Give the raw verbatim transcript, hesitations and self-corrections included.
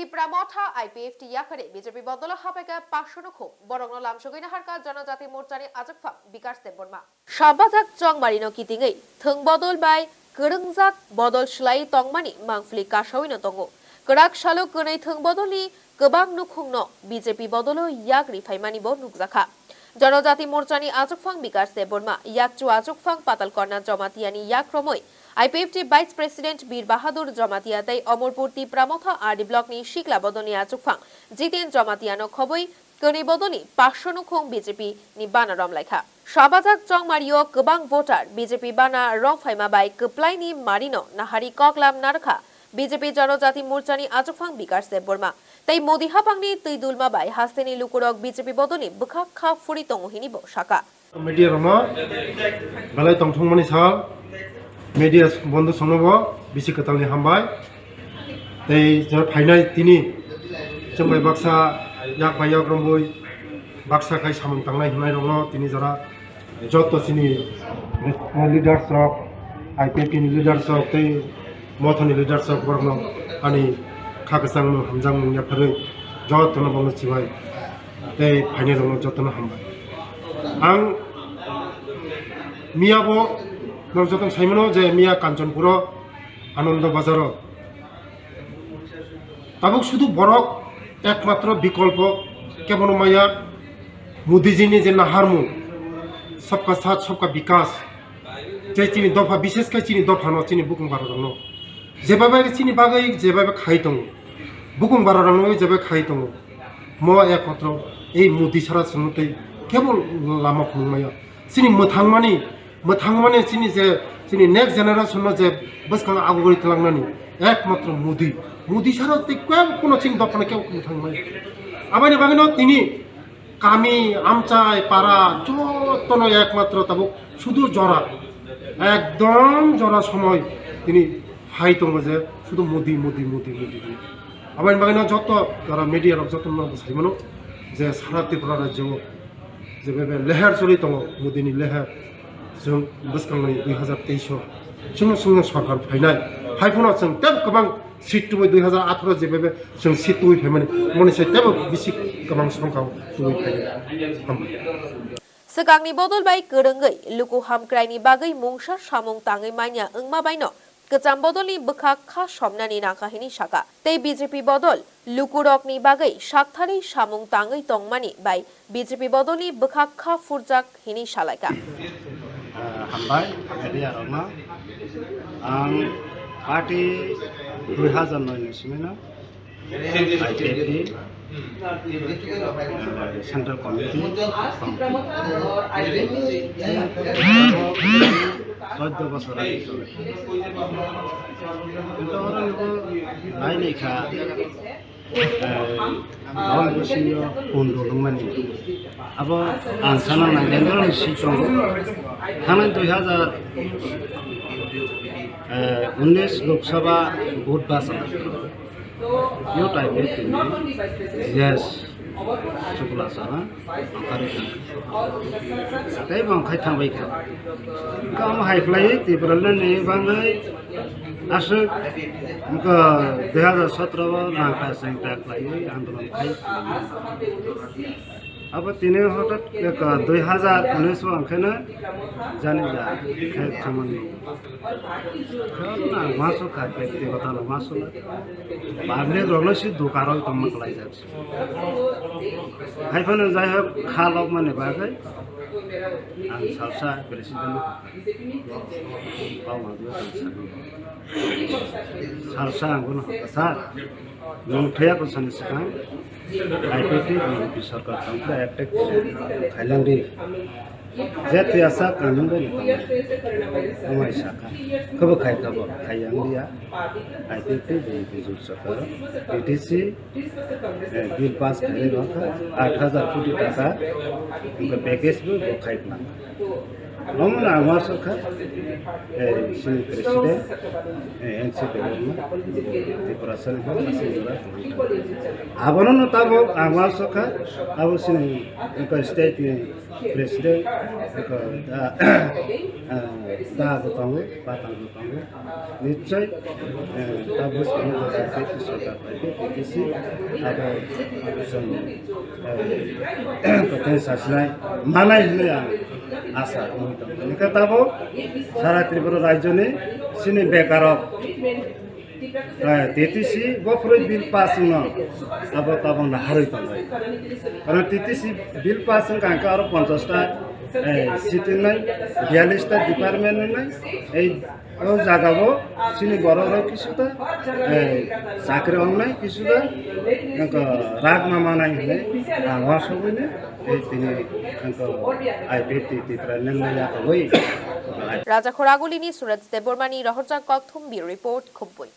Tipra Motha I P F T yaphare B J P bodolo hapaikha paksho nukhung, borokno lamsogwi naharkha Janajati Morchani achukphang Bikash Debbarma. Sabajak chongmarino kitingwi thwng bodol bai kwrwngjak bodol swlaiwi tongmani mangpili kasawino tongo. Kwrak salo kwnwi thwng bodolni kwbang nukhungno B J P bodolo yak riphaimani bo nukjakha. Janajati Morchani achukphang Bikash Debbarma, yakchu achukphang Patalkonna Jamatiani yak romwi I P F T Vice President Bir Bahadur Jamatia tei Omorpur Tipra Motha R D Blockni sikla bodolni achukphang Jiten Jamatiano khobwi kwnwi bodolni paksho nukhung B J P ni bana romlaikha. Sabajak chongmario kwbang voter B J P bana romphaima bai kwplaini marino nahari koklam narwkha B J P Janajati Morchani achukphang Bikash Debbarma tei Modi hapangni twi dulma bai hasteni lukurok B J P bodolni bwkhak kha phuri tongo hini bo sakha. Media rokno belai tongthokmani sal, media bondhu songno bo bisi kwtalni hambai. Tei je phainai tini chwng bai baksa yak bai yak romwi baksa khai samung tangnai hwnai rokno tini jora joto chini leaders rok, I P F T ni leaders rok tei Mothani leaders rok borokno ani kha kwchangmung hamjakmung yapharwi jotono bono chibai tei phainai rokno jotono hambai. Ang miya bo norok jotono saimano je miya Kanchanpuro Anando Bazaro tabuk sudu borok ekmatro bikolpo kebono maya Modiji ni je naharmung sabka saath sabka bikas je chini dopha bishesh khe chini dophano chini bukung bararokno jebabe chini bagwi jebabe khai tongo bukung bararokno jebabe khai tongo mo ekmatro ei Modi sara chwngno tei kebo lama phunukmaya chini mwthangmani mwthangmani chini je chini next generation no je bwskango agugwi twlangnani ekmatro Modi, Modi sara tei kebo kuno chini dophano kebo mwthangmaya. Aboni bagwino tini kami, amchai, para jotono ekmatro tabuk sudu jora, ekdom jora somoi tini phai tongo je sudu Modi, Modi, Modi, Modi hwnwi. Aboni bagwino joto jora media rok jotono saimano je sara Tripura rajyo je bebe leher choli tongo, Modi ni leher. Chwng bwskangni dui hazar teis o chwngno chwngno sorkar phainai. Hai phano chwng tei kwbang seat tubui dui hazar atharo je bebe chwng seat tubui phaimani, moni sai teibo bisi kwbang songkha tubui phainai. Hambai. Swkangni bodol bai kwrwngwi luku hamkraini bagwi mungsa samung tangwi manya wngma baino kwcham bodolni bwkhak kha somnani nangkha hini saka. Tei B J P bodol lukurokni bagwi saktharwi samung tangwi tongmani bai B J P bodolni bwkhak kha phurjak hini salaikha. Ah, hambai, media rokno. Ang party dui hazar noi ni simi no I P F T, eh, Central Committee, chauddho bosor age choli. Kintu oro nogo nai nai kha, eh, dol bisingo kun dol wngmani. Abo ang sana nai, dendro ni si tongo. Thangnai dui hazar, eh, unnish Lok Sabha vote bachai. Yo type ni tini. Yes. Chukla sana. Angkari. Tei bang khai thangbai kha. Kam hai khlai Tripura ni bangwi aswk wngkha dui hazar sotro o nangta chengta khlaiwi andolon khai. Abo tini hotat eka dui hazar unis o angkheno jani ja khe thamani. Kheno ang uansukha, bektigoto no uansukha. Public rokno si dukaroi tongma kwlaijak. Hai phano jai hok kha lokmani bagwi ang salsa president no kau ang salsa ang bono sir. Nwng thaya kwchani swkang I P T B J P sarkar tongkha, attack khailangdi. Je thaya sa kanun bai tongmai sakha. Khabo khai khabo khai yang dia. I P T B J P sarkar, T T C, eh, bill pass khailai nokha, aat hazar koti taka, wngkha package bo bo khai nang. Omo na ang uansukha, eh, chini president, eh, N C Debbarma, Tiprasani bo aswk jora tongwi tongo. Abono no tabuk ang uansukha, abo chini wngkha state ni president, Eko da, da bo tongo, batang bo tongo. Nichoi, eh, ta bwskango bo da T T C sorkar bai khe T T C abo chwng, eh, kwthang sasinai manai hinwi ang asa wngwi tongo. Hwnkhe tabo sara Tripura rajyoni chini bekarok, eh, T T C bo phurwi bill pass wngno abo tabok naharwi tongo. Karon T T C bill pass wngkha hwnkhe aro ponchash ta, eh, seat wngnai, biyallish ta department wngnai, ei o jagao chini borok rok kisu ta, eh, chakri wngnai kisu ta, nokho rak ma manai hinwi ang uansugwi no, ei tini nokho I P F T Tripura nang nai ya tongwi. Raja Khoragulini Suraj Debbarmani rohorjak kokthum bureau report Khumphung.